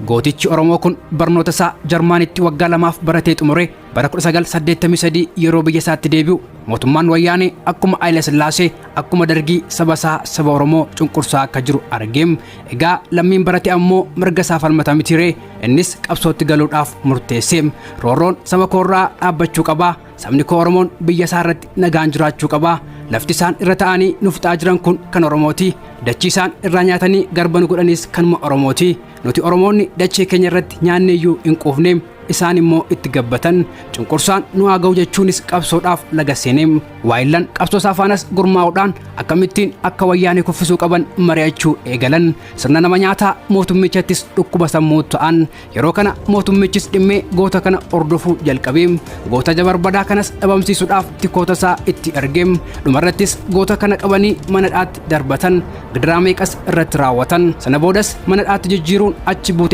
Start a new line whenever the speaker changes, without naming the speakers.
Gootichi Oromoo kun barnoota isaa Jarmaanitti waggaa 2f baratee xumure bara 1983 yeroo biyya isaatti deebi'u, mootummaan Wayyaanee akkuma Haayila Sillaasee, akkuma Dargii saba isaa, saba Oromoo cunqursaa akka jiru argeem. Egaa lammiin barate ammoo mirga isaa falmata mitiree? Innis qabsootti galuudhaaf murteesse. Roorroon saba koorraa dhaabbachuu qabaa. Sabni koo Oromoon biyya isaa irratti nagaan jiraachuu qabaa. Lafti isaan irra ta'anii nu fixaa jiran kun kan Oromooti. Dachii isaan irraa nyaatanii garba nu godhanis kanuma Oromooti. Nuti Oromoonni dachee keenya irratti nyaanne iyyuu hin quufne, isaan immoo itti gabbatan. Cunqursaan nu haa ga'u jechuunis qabsoodhaaf laga seene. Waayillan qabsoo isaa faanas gurmaa'uudhaan akkamittiin akka Wayyaanee kuffisuu qaban mari'achuu eegalan. Sirna nama nyaataa mootummichattis dhukkuba sammuu ta'an. Yeroo kana mootummichis dhimmee goota kana hordofuu jalqabe. Goota jabarbadaa kanas dhabamsiisuudhaaf tikoota isaa itti erge. Dhumarrattis goota kana qabanii mana hidhaatti darbatan. Gidiraa meeqas irratti raawwatan. Sana boodas mana hidhaatti jijjiiruun achi buutee